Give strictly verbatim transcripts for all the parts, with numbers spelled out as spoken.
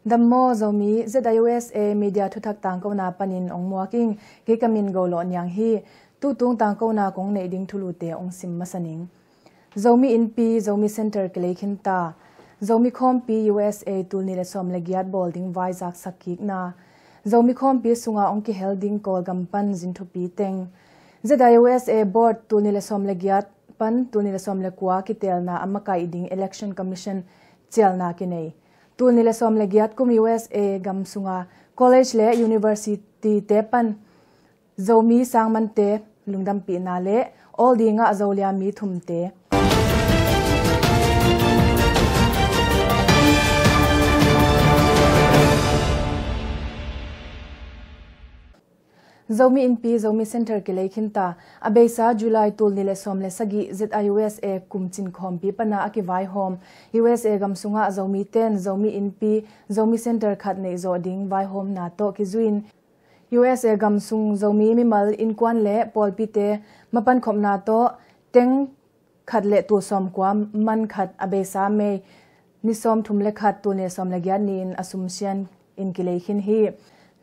Dam maw Zomi, Z I U S A media thuthak tangkona panin ong muak ing. Kei ka min Go Lawh Niang hi. Tutung tangkona kong neih ding thulute ong sim masa ning. Zomi Innpi, Zomi Center kilei khin ta. Zomi Khawmpi U S A tul nih le sawm le giat bawl ding vai zaksak kikna. Zomi Khawmpi sunga ong kihel ding Kawlgam pan zin thupi teng. Z I U S A Board tul nih le sawm le giat pan tul nih le sawm le kua kitelna a makaih ding Election Commission cialna kinei. Tul nih le sawm le giat kum U S A gam sunga college le university te pan Zomi sangmante lungdampihna le awl dingah Zolia mi thumte. Zomi Innpi, Zomi Center kilei khin ta. A beisa July tul nih le sawm le sagih Z I U S A kum cin khawmpi pana a kivaihawm U S A gam sungah Zomi ten Zomi Innpi, Zomi Center khat neih zawh ding vaihawmna tawh kizui in U S A gam sung Zomi mimal innkuan le pawlpite mapan khopna tawh teng khat le tul sawm kua man khat a beisa May ni sawm thum le khat tul nih sawm le giat ni-in a sumsian in kilei khin hi.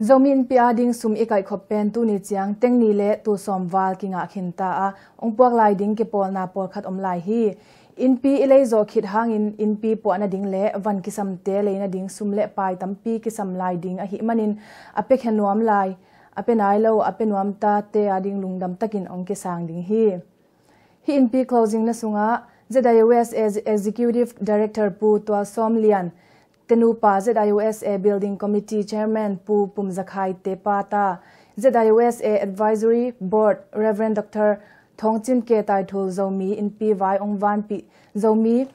Zomi Innpi ading sum i kaihkhop pen tuni ciang teng ni le tul sawm val kingah khin ta a, ong puak lai ding kipawlna pawlkhat om lai hi. Innpi i lei zawh khit hangin innpi puah nading le van kisamte lei nading sum le pai tampi kisam lai ding ahih manin a piakhia nuam lai, a pia nai lo, a pia nuam tate ading lungdam takin ong kisang ding hi. Hih innpi closing na sungah Z I U S A Executive Director Pu Tual Sawm Lian, tenupa Z I U S A Building Committee Chairman Pu Pum Za Khai te pa ta, Z I U S A Advisory Board Reverend Doctor Thawng Cin Ke Taithul, Zomi Innpi vai ong vanpih Zomi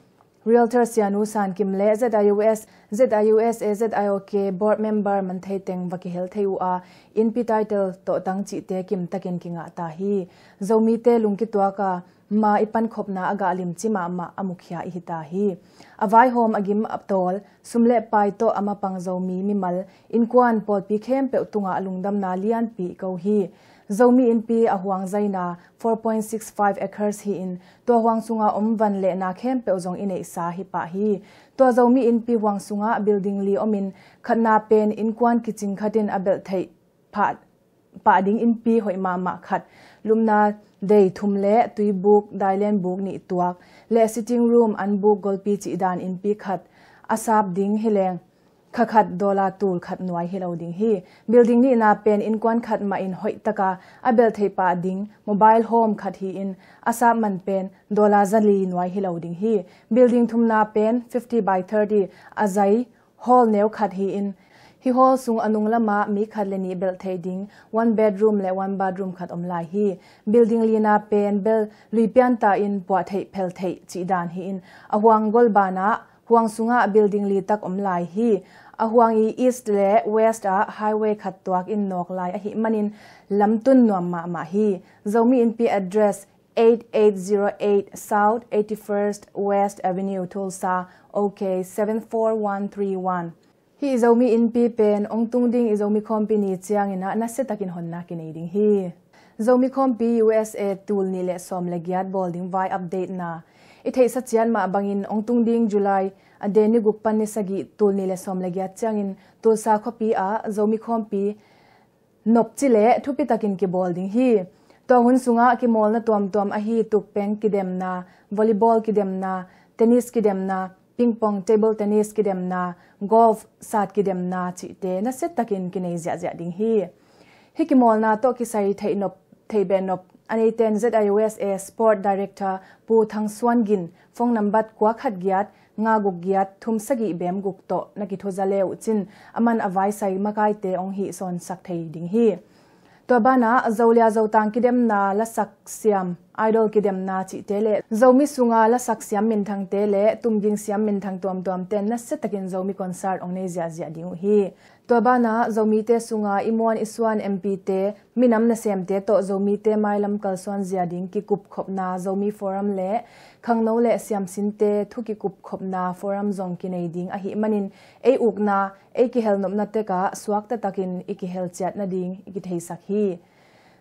Realtor Sianu San Kim le Z I U S, Z I U S A Z I O K Board Member man thei teng va kihel thei uh a, innpi title tawhtang cihte kim takin kingah ta hi. Zomite lungkituak a, ma i pankhopna a gah limci mahmah a mukhia i hi ta hi. A vaihawm, a gim, a tawl, sum le pai tawh a mapang Zomi mimal, innkuan, pawlpi khempeuh tungah lungdamna lianpi ko hi. Zomi Innpi a huang zaina four point six five acres hi-in, tua huang sunga om van le na khempeuh zong i neihsa hi pah hi. Tua Zomi Innpi huang sungah building li omin, khatna pen innkuan kicing khatin a belh theih pah, pah ding innpi hoih mahmah khat, lupna dei thum le tuibuk, dailen buk nih tuak le sitting room, an buk, golpi cih dan innpi khat a sap ding hi leng, kha khat dollar tul khat nuai hi lo ding hi. Building nihna pen innkuan khat mah in hoih taka a belh theih pah ding mobile home khat hi-in, a sap man pen dollar zali nuai hi lo ding hi. Building thumna pen fifty by thirty a zai hall neu khat hi-in, hih hall sung a nung lamah mi khat le nih belh theih ding one bedroom le one bathroom khat om lai hi. Building lina pen bel lui pianta in puah theih phel theih cih dan hi-in, a huang gol banah huang sungah building li tak om lai hi. A huang i east le west ah highway khat tuak in nawk lai ahih manin lamtun nuam mahmah hi. Zomi Innpi address eight eight zero eight South eighty-first West Avenue, Tulsa, O K seven four one three one. Hih Zomi Innpi pen ong tung ding i Zomi Khawmpi ni ciangin ah nasia takin honna kinei ding hi. Zomi Khawmpi U S A tul nih le sawm le giat bawl ding vai update na. I theihsa ciat mah bangin ong tung ding July a de ni guk pan ni sagih tul nih le sawm le giat ciangin Tulsa khuapi ah Zomi Khawmpi nopci le thupi takin kibawl ding hi. Tua hun sungah kimawlna tuamtuam ahi tukpeng kidemna, volleyball kidemna, tennis kidemna, ping pong, table tennis kidemna, golf sat kidemna cihte nasia takin kinei ziahziah ding hi. Hih kimawlna tawh kisai theih nop, theih beh nop a neiten Z I U S A Sport Director Pu Thang Suan Gin, phone nambat kua khat giat nga guk giat thum sagih bem guk tawh na kithuza le uh cin, a man a vaisai makaite ong hih sawnsak thei ding hi. Tua banah Zolia Zotang kidemna, lasak siam, idol kidemna cihte le Zomi sunga lasak siam minthangte le tumging siam minthang tuamtuamte nasia takin Zomi concert ong nei ziahziah ding uh hi. Tua banah Zomite sunga i muan i suan M P te, minam nasemte tawh Zomite mailam kalsuan zia ding kikupkhopna Zomi Forum le khangno le siamsinte thu kikupkhopna forum zong kinei ding ahih manin ei ukna, ei kihelnopna tekah suakta takin i kihel ciat nading i kitheisak hi.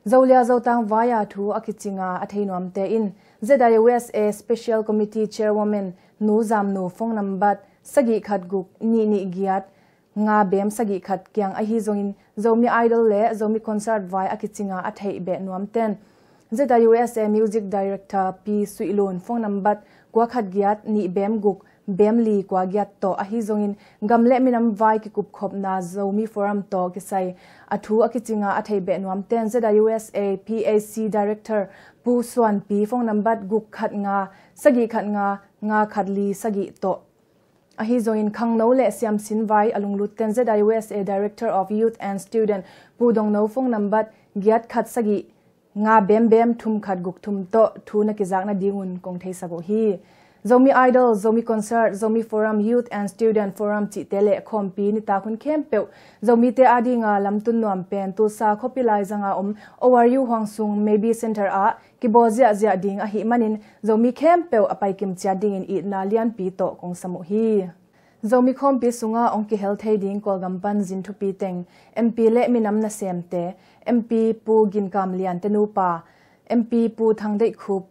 Zolia Zotang vai-a thu a kicinga a theinuamte in Z I U S A Special Committee Chairwoman Nu Zam Nu phone nambat sagih khat guk nih nih giat nga bem sagih khat kiang ahi zongin Zomi Idol le Zomi Concert vai a kicinga a theih beh nuamten Z I U S A Music Director Pi Suihlun phone number kua khat giat nih bem guk bem li kua giat tawh ahi zongin gam le minam vai kikupkhopna Zomi Forum tawh kisai a thu a kicinga a theih beh nuamten Z I U S A P A C Director Pu Suan Pi phone number guk khat nga sagih khat nga nga khat li sagih tawh ahi zongin khangno le siamsin vai a lunglutten Z I U S A Director of Youth and Student Pu Dongno phone number giat khat sagih nga bem bem thum khat guk thum tawh thu na kizak nadingun kong theisak uh hi. Zomi Idol, Zomi Concert, Zomi Forum, Youth and Student Forum cihte le khawmpi nitak hun khempeuh Zomite adinga lamtun nuam pen Tulsa khuapi laizanga om O R U Huangsung Maybe Center ah kibawl ziahziah ding ahih manin Zomi khempeuh a paikim ciat dingin itna lianpi tawh kong sam uh hi. Zomi khawmpi sunga ong kihel thei ding Kawlgam pan zin thupi teng M P le minam nasemte, M P Pu Gin Kam Lian te nupa, M P Pu Thang Deih Khup,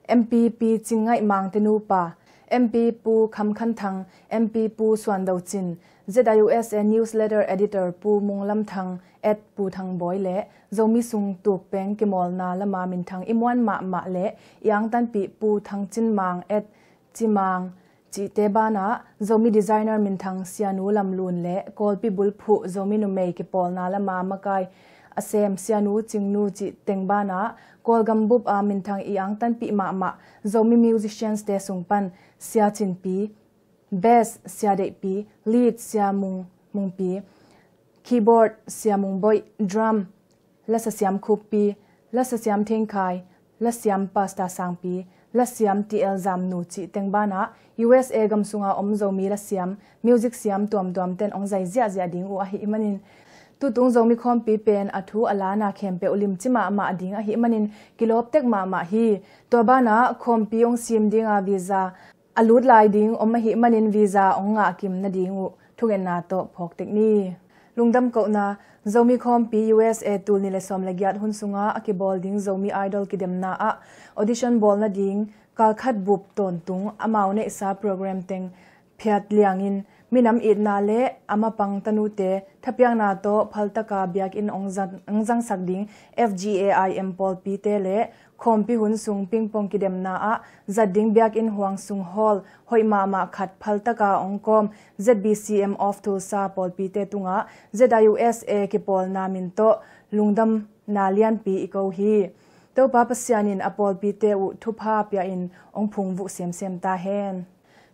M P Pi Cing Ngaih Mang te nupa, M P Pu Kham Khan Thang, M P Pu Suan Do Cin, Z I U S A Newsletter Editor Pu Mung Lam Thang at Pu Thang Bawi le Zomi sung tuk peng kimawlna lama minthang i muan mahmah le i angtanpih Pu Thang Cin Mang at Ci Mang cihte banah Zomi designer minthang Sianu Lam Lun le Kawlpi bulphuh Zomi numei kipawlna lama makai a sem Sianu Cingnu cih teng banah Kawlgam bup a minthang i angtanpih mahmah Zomi musicians te sung pan Sia Cin Pi, bass Sia Deih Pi, lead Sia Mung, Mung Pi, keyboard Sia Mung Boih, drum Lasa Siam Khup Pi, Lasa Siam Theng Khai, Lasiam Pastor Sang Pi, Lasiam T L Zam Nu cih teng banah U S A gam sunga om Zomi lasiam, music siam tuamtuam ten ong zai ziahziah ding uh ahih manin tutung Zomi khawmpi pen a thu a lana khempeuh limci mahmah ding ahih manin kilawp tek mahmah hi. Tua banah khawmpi ong sim dinga visa a lut lai ding om ahih manin visa ong ngah kim nading uh thungetna tawh phawk tek ni. Lungdam kohna, Zomi khawmpi U S A tul nih le sawm le giat hun sunga a kibawl ding Zomi Idol kidemna ah audition bawl nading kalkhat bup tawntung amau neihsa program teng phiat liangin minam itna le a mapang tanute thapiakna tawh phaltaka biakinn ong zang, ong zangsak ding F G A I M pawlpite le khawmpi hun sung pingpong kidemna ah zat ding biakinn Huangsung Hall hoih mahmah khat phaltaka ong kawm Z B C M of Tulsa pawlpite tungah Z I U S A kipawlna min tawh lungdamna lianpi i ko hi. Topa Pasian in a pawlpite uh thupha pia in ong phungvuh semsem ta hen.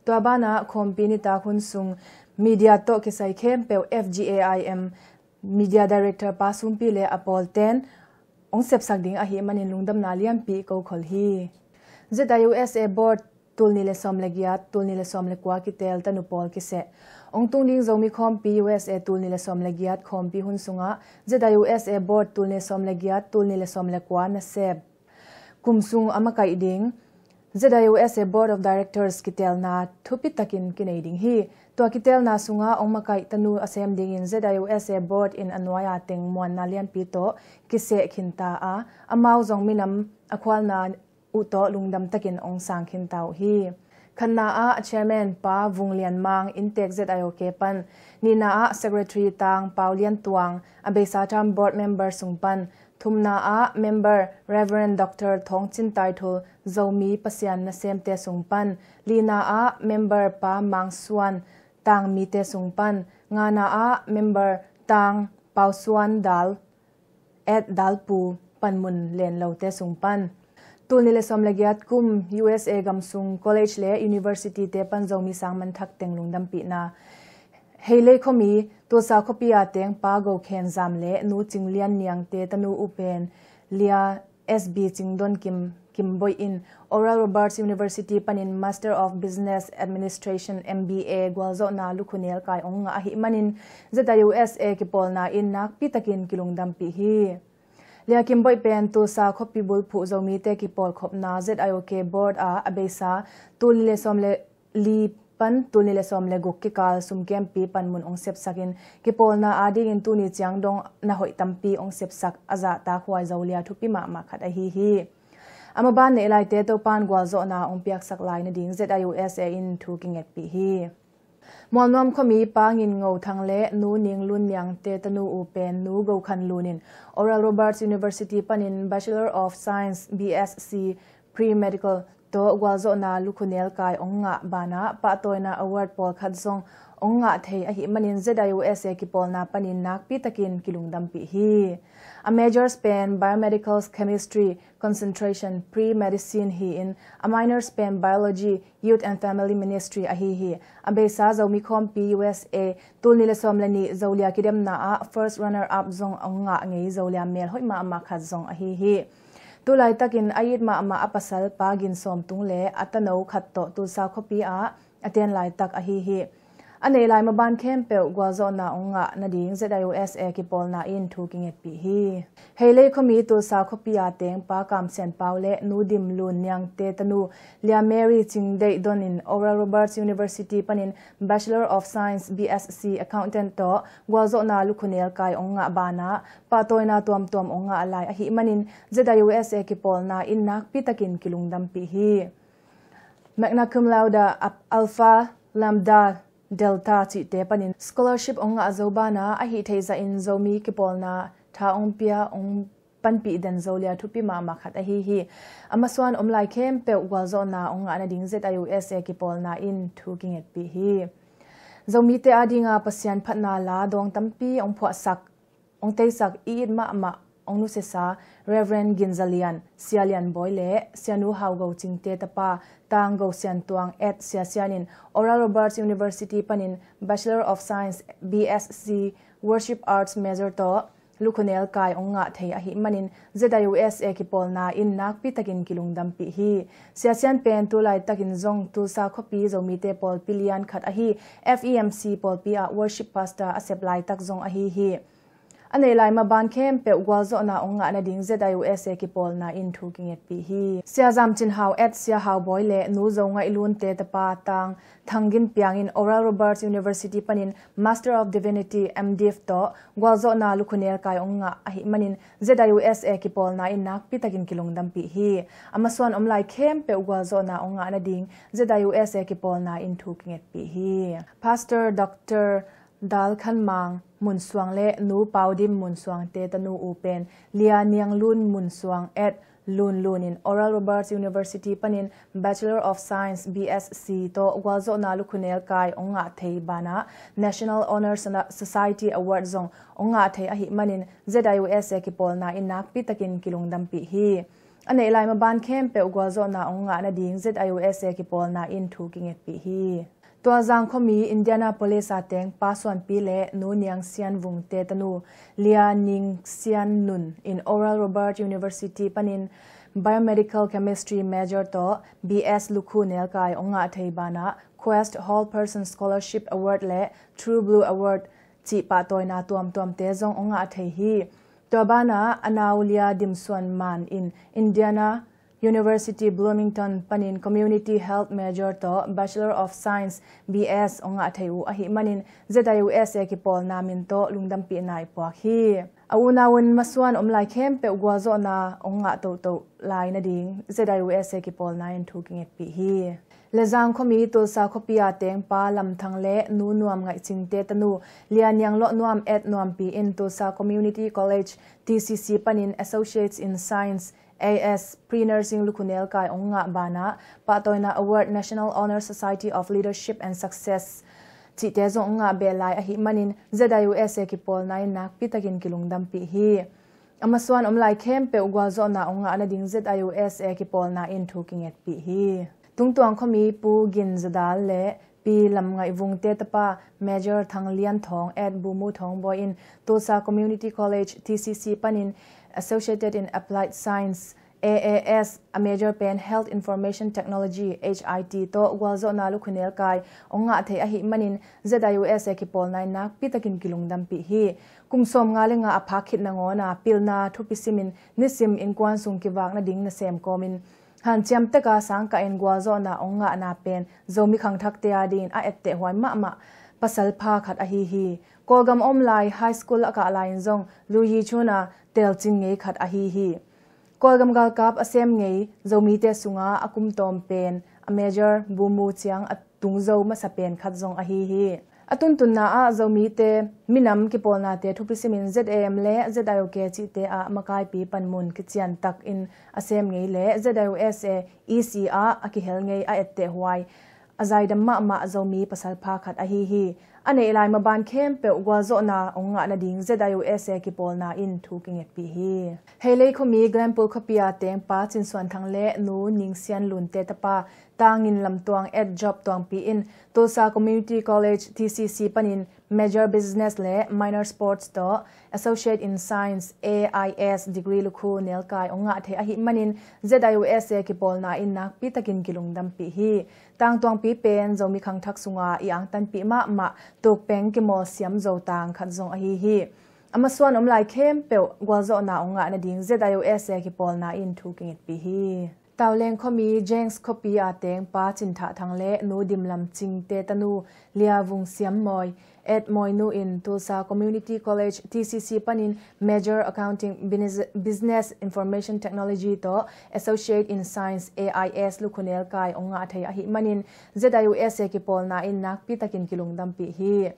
Tua banah khawmpi nitak hun sung media tawh kisai khempeuh F G A I M media director Pa Sumpi le a pawlten ong sepsak ding ahih manin lungdamna lianpi ko khol hi. Z I U S A Board tul nih le sawm le giat, tul nih le sawm le kua kitel tanu pawl kiseh ong tung ding Zomi khawmpi U S A tul nih le sawm le giat khawmpi hun sungah Z I U S A Board tul nih le sawm le giat, tul nih le sawm le kua nasep kum sung a makaih ding Z I U S A Board of Directors kitelna thupi takin kinei ding hi. Tua kitelna sunga ong makaih tanu a sem dingin Z I U S A Board in a nuai-a teng muanna lianpi tawh kiseh khinta a, amau zong minam a khualna uh tawh lungdam takin ong sang khinta uh hi. Khatna ah Chairman Pa Vung Lian Mang, Intek Z I O K pan, nihna ah Secretary Tang Pau Lian Tuang, a beisa term board member sung pan, thumna ah member Reverend Doctor Thawng Cin Tai Thul, Zomi Pasian nasemte sung pan, lina ah member Pa Mang Suan, Tangmite sung pan, ngana ah member Tang Pau Suan Dal, at Dalpu panmun lenlote sung pan. Tul nih le sawm le giat kum U S A gam sung college le university te pan Zomi sang manthak teng lungdampihna. Heilei khuami Tulsa khuapi a teng Pa Go Khen Zam le Nu Cing Lian Niang te tanu uh pen Lia S B Cing Don Kim, Kim Boih in Oral Roberts University panin Master of Business Administration, M B A, gualzawhna lukhunel kai ong ngah ahih manin Z I U S A kipawlna in nakpi takin kilungdampih hi. Lia Kim Boih pen Tulsa khuapi bulphuh Zomite kipawlkhopna Z I O K Board a a beisa tul nih le sawm le li pan tul nih le sawm le guk kikal sumkempi panmun ong sepsakin kipawlna adingin tuni ciang dong na hoih tampi ong sepsak a zahtak huai Zolia thupi mahmah khat ahi hi. A maban neih laite Topan gualzawhna ong piaksak lai nading Z I U S A in thu kingetpih hi. Mualnuam khuami Pa Ngin Ngo Thang le Nu Ning Lun Niang te tanu U Pen Nu Go Khan Lun in Oral Roberts University panin Bachelor of Science, B S C, Pre-Medical tawh gualzawhna lukhunel kai ong ngah banah pahtawina award pawlkhat zong ong ngah thei ahih manin Z I U S A kipawlna panin nakpi takin kilungdampih hi. A majors pen Biomedical Chemistry, concentration Pre-Medicine hi-in, a minors pen Biology, Youth and Family Ministry ahi hi. A beisa Zomi Khawmpi U S A, tul ni le sawm le nih Zolia kidemna ah first runner up zong ong ngah ngei Zolia melhoih mahmah khat zong ahi hi. Tulaitakin a it mahmah a pasal Pa Gin Sawm Tung le a tano khat tawh Tulsa khuapi ah a ten laitak ahi hi. A neih lai maban khempeuh gualzawhna ong ngah nading Z I U S A kipawlna in thu kingetpih hi. Heilei khuami Tulsa khuapi a teng Pa Kam Sian Pau le Nu Dim Lun Niang te tanu Lia Mary Cing Deih Don in Oral Roberts University panin Bachelor of Science, B S C, Accountant tawh gualzawhna lukhunel kai ong ngah banah pahtawina tuamtuam ong ngah lai ahih manin Z I U S A kipawlna in nakpi takin kilungdampih hi. Magna cum laude, Alpha Lambda Delta cihte panin scholarship ong ngah zo banah a hih theih zahin Zomi kipawlna tha ong pia ong panpih den Zolia thupi mahmah khat ahi hi. A masuan om lai khempeuh gualzawhna ong ngah nading Z I U S A kipawlna in thu kingetpih hi. Zomite adinga Pasian phatna la dawng tampi ong phuahsak, ong teisak i it mahmah ong nusiasa Reverend Gin Za Lian, Sia Lian Bawi le Sianu Hau Go Cing te tapa Tang Go Sian Tuang at Sia Sian in Oral Roberts University panin Bachelor of Science, B S C, Worship Arts major tawh lukhunel kai ong ngah thei ahih manin Z I U S A kipawlna in nakpi takin kilungdampih hi. Sia Sian pen tulaitakin zong Tulsa khuapi Zomite pawlpi lian khat ahi F E M C pawlpi ah worship pastor a sep laitak zong ahi hi. A neih lai maban khempeuh gualzawhna ong ngah nading Z I U S A kipawlna in thu kingetpih hi. Sia Zam Cin Hau at Sia Hau Bawi le Nu Zo Ngaih Lun te tapa Tang Thang Gin Piang in Oral Roberts University panin Master of Divinity, M.Div tawh gualzawhna lukhunel kai ong ngah ahih manin Z I U S A kipawlna in nakpi takin kilungdampih hi. A masuan om lai khempeuh gualzawhna ong ngah nading Z I U S A kipawlna in thu kingetpih hi. Pastor Doctor Dal Khan Mang Mun Suang le Nu Pau Dim Mun Suang te tanu U Pen Lia Niang Lun Mun Suang at Lun Lun in Oral Roberts University panin Bachelor of Science, B S C tawh gualzawhna lukhunel kai ong ngah thei banah National Honor Society Award zong ong ngah thei ahih manin Z I U S A kipawlna in nakpi takin kilungdampih hi. A neih lai maban khempeuh gualzawhna ong ngah nading Z I U S A kipawlna in thu kingetpih hi. Tualzang khuami Indianapolis a teng Pa Suan Pi le Nu Niang Sian Vung te tanu Lia Ning Sian Nun in Oral Roberts University panin Biomedical Chemistry major tawh B S lukhunel kai ong ngah thei banah Quest Whole Person Scholarship Award le True Blue Award cih pahtawina tuamtuamte zong ong ngah thei hi. Tua banah a nau Lia Dim Suan Man in Indiana University Bloomington panin Community Health major tawh Bachelor of Science, B S ong ngah thei uh ahih manin Z I U S A kipawlna min tawh lungdampihna i puak hi. A unau in masuan om lai khempeuh gualzawhna ong ngah toto lai nading Z I U S A kipawlna in thu kingetpih hi. Lezang khuami Tulsa khuapi a teng Pa Lam Thang le Nu Nuam Ngaih Cing te tanu Lia Niang Lawh Nuam at Nuampi in Tulsa Community College, T C C panin Associates in Science, A S, Pre-Nursing lukhunel kai ong ngah banah pahtawina award National Honor Society of Leadership and Success cihte zong ong ngah beh lai ahih manin Z I U S A kipawlna in nakpi takin kilungdampih hi. A masuan om lai khempeuh gualzawhna ong ngah nading Z I U S A kipawlna in thu kingetpih hi. Tungtuang khuami Pu Gin Za Dal le Pi Lam Ngaih Vung te tapa Major Thang Lian Thawng at Bumu Thawng Bawi in Tulsa Community College, T C C panin Associated in Applied Science, A A S, a major pen Health Information Technology, H I T tawh gualzawhna lukhunel kai ong ngah thei ahih manin Z I U S A kipawlna in nakpi takin kilungdampih hi. Kum sawmnga le nga a phak khit nangawna pilna thupi simin nisim innkuan sung kivak nading nasem kawmin hanciam teka sangkah in gualzawhna ong ngahna pen Zomi khangthakte adingin a etteh huai mahmah pasal pha khat ahi hi. Kawlgam om lai high school a kah lai-in zong Lu Yi Chun a telcing ngei khat ahi hi. Kawlgam galkap a sem ngei Zomite sunga a kum tawm pen a major Bumu ciang a tung zo masa pen khat zong ahi hi. A tuntunna ah Zomite minam kipawlnate thupi simin Z A M le Z I O K cihte ah makaipi panmun kician takin a sem ngei le Z I O S A E C ah a kihel ngei a etteh huai a zaidam mahmah Zomi pasalpha khat ahi hi. A neih lai maban khempeuh gualzawhna hong ngah nading Z I O S A kipawlna in thu kingetpih hi. Heilei khuami Glenpool khuapi a teng Pa Cin Suan Thang le Nu Ning Sian Lunte tapa Tangin Lamtuang at Job Tuangpi in Tulsa Community College T C C panin Major Business le Minor Sports tawh Associate in Science A I S degree lukhu nelkai hong ngah thei ahih manin Z I O S A kipawlna in nakpi takin kilungdampih hi. Tang Tuangpi pen Zomi khangthak sunga i angtanpih mahmah tukpeng kimawl siam zo tang khat zong ahi hi. A masuan om lai khempeuh gualzawhna hong ngah nading Z I O S A kipawlna in thu kingetpih hi. Tauleng khuami Jenks khuapi a teng Pa Cin Thah Thang le Nu Dim Lam Cingte tanu Lia Vung Siam Mawi at Mawi Nu in Tulsa Community College T C C panin Major Accounting Business, Business Information Technology tawh Associate in Science A I S lukhu nelkai hong ngah thei ahih manin Z I O S A kipawlna in nakpi takin kilungdampih hi.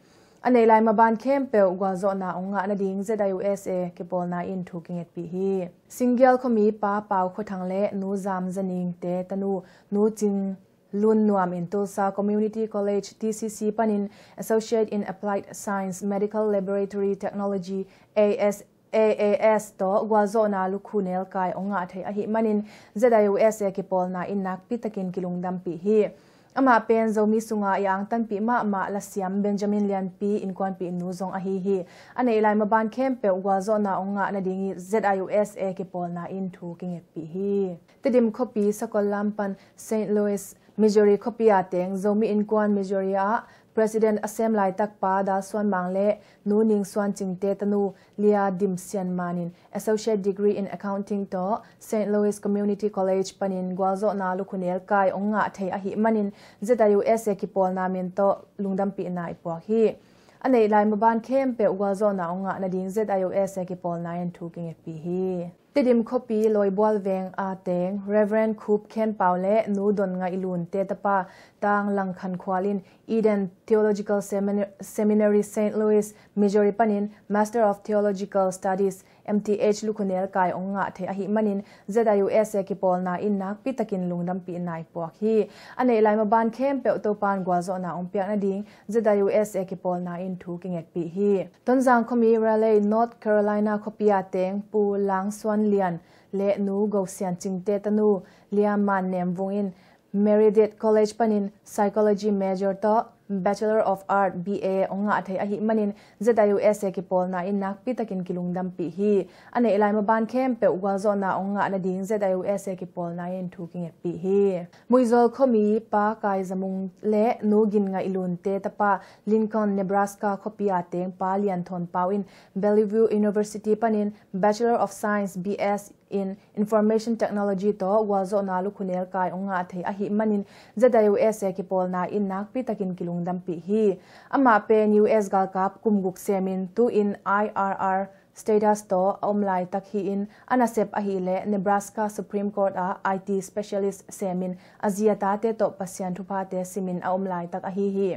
A neih lai maban khempeuh gualzawhna hong ngah nading Z I O S A kipawlna in thu kingetpih hi. Singgial khuami Pa Pau Khua Thang le Nu Zam Za Ningte tanu Nu Cing Lun Nuam in Tulsa Community College T C C panin Associate in Applied Science Medical Laboratory Technology A S A A S tawh gualzawhna lukhu nelkai hong ngah thei ahih manin Z I O S A kipawlna in nakpi takin kilungdampih hi. Amah pen Zomi sunga i angtanpih mahmah lasiam Benjamin Lianpi innkuanpih nu zong ahi hi. A neih lai maban khempeuh gualzawhna hong ngah nading i Z I O S A kipawlna in thu kingetpih hi. Tedim khuapi Sakol lam pan Saint Louis, Missouri khuapi a teng Zomi Innkuan Missouri ah President a sem laitak Pa Dal Suan Mang le Nu Ning Suan Cingte tanu Lia Dim Sian Man in Associate Degree in Accounting tawh Saint Louis Community College panin gualzawhna lukhu nelkai hong ngah thei ahih manin Z I O S A kipawlna min tawh lungdampihna i puak hi. A neih lai maban khempeuh gualzawhna hong ngah nading Z I O S A kipawlna in thu kingetpih hi. Tedim khuapi Lawibual veng a teng Reverend Khup Khen Pau le Nu Don Ngaih Lunte tapa Tang Lang Khan Khual in Eden Theological Semina-, Seminary, Saint Louis, Missouri panin Master of Theological Studies, M T H lukhu nelkai hong ngah thei ahih manin Z I O S A kipawlna in nakpi takin lungdampihna i puak hi. A neih lai maban khempeuh Topan gualzawhna hong piak nading Z I O S A kipawlna in thu kingetpih hi. Tonzang khuami Raleigh, North Carolina khuapi a teng Pu Lang Suan Lian le Nu Go Sian Cingte tanu Lia Man Nem Vung in Meredith College panin Psychology major tawh Bachelor of Art, B A hong ngah thei ahih manin Z I O S A kipawlna in nakpi takin kilungdampih hi. A neih lai maban khempeuh gualzawhna hong ngah nading Z I O S A kipawlna in thu kingetpih hi. Muizawl khuami Pa Kai Za Mung le Nu Gin Ngaih Lunte tapa Lincoln, Nebraska khuapi a teng Pa Lian Thawn Pau in Bellevue University panin Bachelor of Science, B S in Information Technology tawh gualzawhna lukhu nelkai hong ngah thei ahih manin Z I O S A kipawlna in nakpi takin kilungdampih hi. Amah pen U S galkap kum guk semin tu-in I R R status tawh a om laitak hi-in a nasep ahih leh Nebraska Supreme Court ah I T specialist semin a zi a tate tawh Pasian thuphate simin a om laitak ahi hi.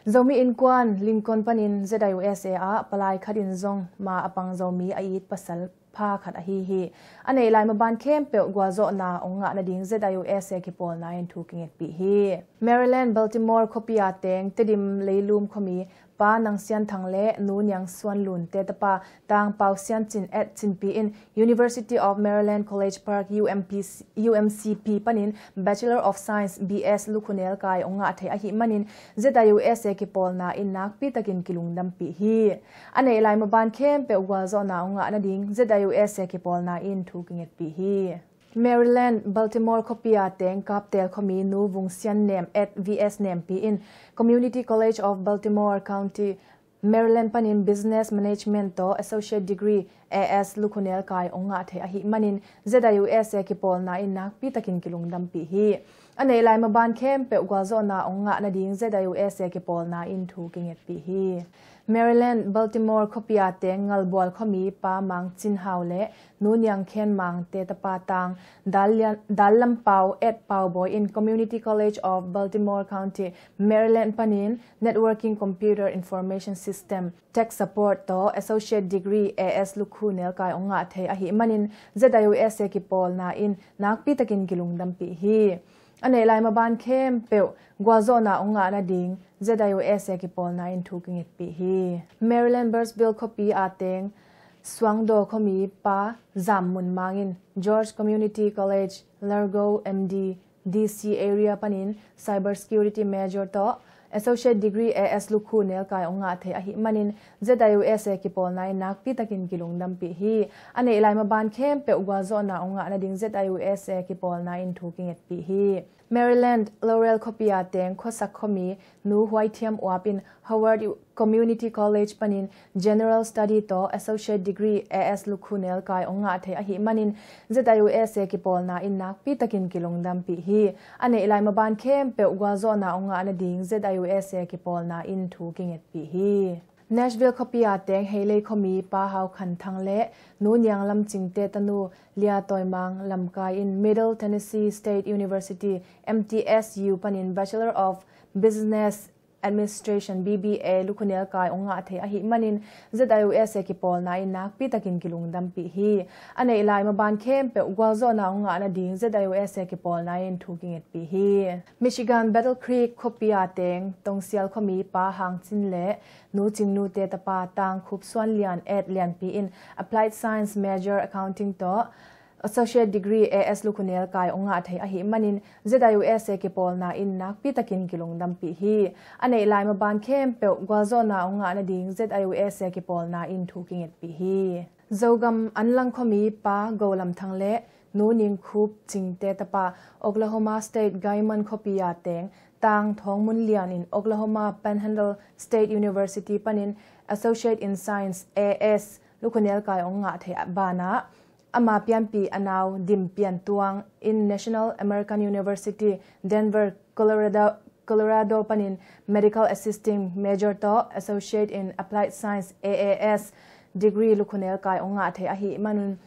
Zomi Innkuan Lincoln panin Z I O S A ah palai khatin zong ma a pang Zomi a it pasal pha khat ahi hi. A neih lai maban khempeuh gualzawhna hong ngah nading Z I O S A kipawlna in thu kingetpih hi. Maryland Baltimore khuapi a teng Tedim Leilum khuami Pa Nang Sian Thang le Nu Niang Suan Lunte tapa Tang Pau Sian Cin at Cinpi in University of Maryland College Park, U M P C, U M C P panin Bachelor of Science, B S lukhu nelkai hong ngah thei ahih manin Z I O S A kipawlna in nakpi takin kilungdampih hi. A neih lai maban khempeuh gualzawhna hong ngah nading Z I O S A kipawlna in thu kingetpih hi. Maryland, Baltimore khuapi a teng Kaptel khuami Nu Vung Sian Nem at V S Nempi in Community College of Baltimore County, Maryland panin Business Management tawh Associate Degree, A S lukhu nelkai hong ngah thei ahih manin Z I O S A kipawlna in nakpi takin kilungdampih hi. A neih lai maban khempeuh gualzawhna hong ngah nading Z I U S A kipawlna in thu kingetpih hi. Maryland, Baltimore khuapi a teng Ngalbual khuami Pa Mang Cin Hau le Nu Niang Khen Mang te tapa tang Dal Lian, Dal Lam Pau et Pau Bawi in Community College of Baltimore County, Maryland panin Networking Computer Information System Tech Support tawh Associate Degree A S lukhu nelkai hong ngah thei ahih manin Z I U S A kipawlna in nakpi takin kilungdampih hi. A neih lai maban khempeuh gualzawhna hong ngah nading Z I U S A kipawlna in thu kingetpih hi. Maryland Burnsville khuapi a teng Suangdaw khuami Pa Zam Mun Mang in George Community College, Largo, M D, D C area panin Cyber Security Major tawh Associate Degree A S lukhu nelkai hong ngah thei ahih manin Z I U S A kipawlna in nakpi takin kilungdampih hi. A neih lai maban khempeuh gualzawhna hong ngah nading Z I U S A kipawlna in thu kingetpih hi. Maryland, Laurel khuapi a teng Khuasak khuami Nu Huai Thiam Uap in Howard Community College panin General Study tawh Associate Degree A S lukhu nelkai hong ngah thei ahih manin Z I U S A kipawlna in nakpi takin kilungdampih hi. A neih lai maban khempeuh gualzawhna hong ngah nading Z I U S A kipawlna in thu kingetpih hi. Nashville khuapi a teng Heilei khuami Pa Hau Khan Thang le Nu Niang Lam Cing te tanu Lia Tawi Mang lamkai in Middle Tennessee State University, M T S U panin Bachelor of Business Administration, B B A lukhu nelkai hong ngah thei ahih manin Z I U S A kipawlna in nakpi takin kilungdampih hi. A neih lai maban khempeuh gualzawhna hong ngah nading Z I U S A kipawlna in thu kingetpih hi. Michigan Battle Creek khuapi a teng Tongsial khuami Pa Hang Cin le Nu Cing Nu te tapa tang Khup Suan Lian et Lianpi in Applied Science Major Accounting tawh Associate Degree A S lukhu nelkai hong ngah thei ahih manin Z I U S A kipawlna in nakpi takin kilungdampih hi. A neih lai maban khempeuh gualzawhna hong ngah nading Z I U S A kipawlna in thu kingetpih hi. Zogam Anlang khuami Pa Go Lam Thang le Nu Ning Khup Cing te tapa Oklahoma State Guymon khuapi a teng tang Thawng Mun Lian in Oklahoma Panhandle State University panin Associate in Science, A S, lukhu nelkai hong ngah thei banah ama pianpih a nau Dim Pian Tuang in National American University, Denver, Colorado, Colorado panin Medical Assisting Major tawh Associate in Applied Science, A A S, degree lukhu nelkai hong ngah thei ahih manun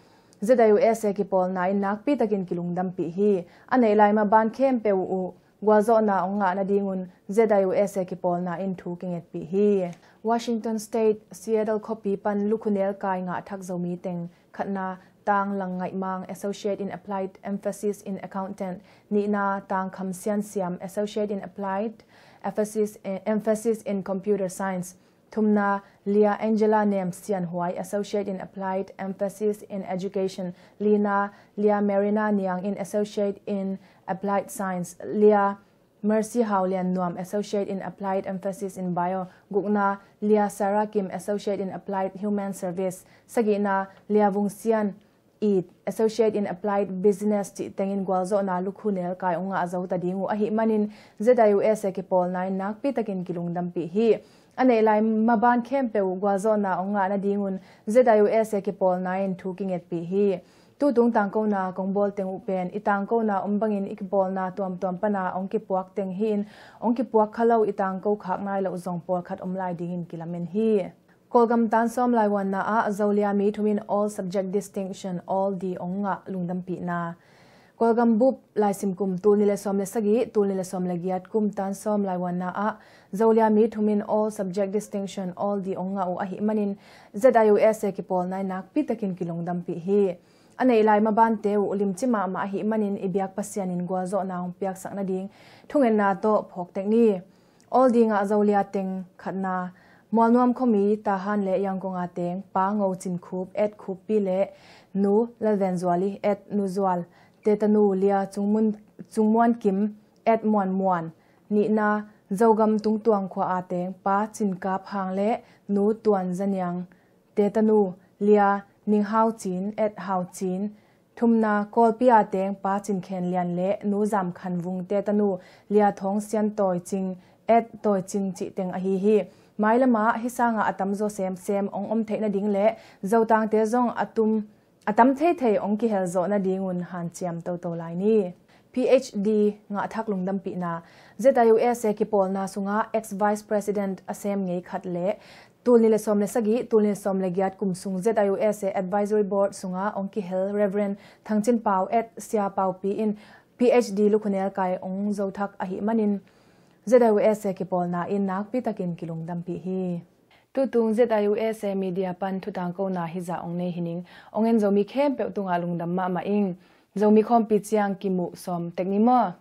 Z I U S A kipawlna in nakpi takin kilungdampih hi. A neih lai maban khempeuh uh gualzawhna hong ngah nadingun Z I U S A kipawlna in thu kingetpih hi. Washington State, Seattle khuapi pan lukhu nelkai ngah thak Zomi teng: khatna, Tang Lang Ngaih Mang, Associate in Applied, emphasis in Accountant; nihna, Tang Kham Sian Siam, Associate in Applied, emphasis in, emphasis in Computer Science; thumna, Lia Angela Nem Sian Huai, Associate in Applied, emphasis in Education; lina, Lia Marina Niang in Associate in Applied Science; Lia Mercy Hau Lian Nuam, Associate in Applied, emphasis in Bio; gukna, Lia Sarah Kim, Associate in Applied, Human Service; sagihna, Lia Vung Sian It, Associate in Applied Business cih tengin gualzawhna lukhu nelkai hong ngah zo ta ding uh ahih manin Z I U S A kipawlna in nakpi takin kilungdampih hi. A neih lai maban khempeuh uh gualzawhna hong ngah nadingun Z I U S A kipawlna in thu kingetpih hi. Tutung tangkona kong bawl teng uh pen i tangkona om bangin i kipawlna tuamtuam pana hong kipuak teng hi-in, hong kipuak kha lo i tangko khak nai loh zong pawlkhat om lai dingin kilamen hi. Kawlgam tan sawm laivuanna ah Zolia mi thum in all subject distinction, all D hong ngah lungdampihna. Kawlgam bup laisim kum tul nih le sawm le sagih, tul nih le sawm le giat kum tan sawm laivuanna ah Zolia mi thum in all subject distinction, all D hong ngah uh ahih manin Z I U S A kipawlna in nakpi takin kilungdampih hi. A neih lai mabante uh limci mahmah ahih manin i biak Pasian in gualzawhna hong piaksak nading thungetna tawh phawk tek ni. All D ngah Zolia teng: khatna, Mualnuam khuami Tahan le Yangkong a teng Pa Ngo Cin Khup et Khuppi le Nu Lalven Zuali et Nu Zual te tanu Lia Cungmun, Cungmuan Kim et Muan Muan; nihna, Zogam Tungtuang khua a teng Pa Cin Kap Hang le Nu Tuan Za Niang te tanu Lia Ning Hau Cin et Hau Cin; thumna, Kawlpi a teng Pa Cin Khen Lian le Nu Zam Khan Vung te tanu Lia Thawng Sian Tawi Cing et Tawi Cing cih teng ahi hi. Mailamah hih sangah a tamzaw semsem hong om theih nading le Zotangte zong a tum, a tam theithei hong kihel zawh nadingun hanciam toto lai ni. PhD ngahthak lungdampihna. ZIUSA kipawlna sungah ex-vice president a sem ngei khat le tul ni le sawm le sagih, tul ni le sawm le giat kum sung ZIUSA Advisory Board sungah ong kihel Reverend Thangcin Pau et Sia Paupi in PhD lukhunel kai ong zothak ahih manin ZIUSA kipawlna in nakpi takin kilungdampih hi. Tutung ZIUSA media pan thutangkona hizah ong nei hining. Ong en Zomi khempeuh tungah lungdam mahmah ing. Zomi khawmpi ciang kimuh sawm tek ni maw?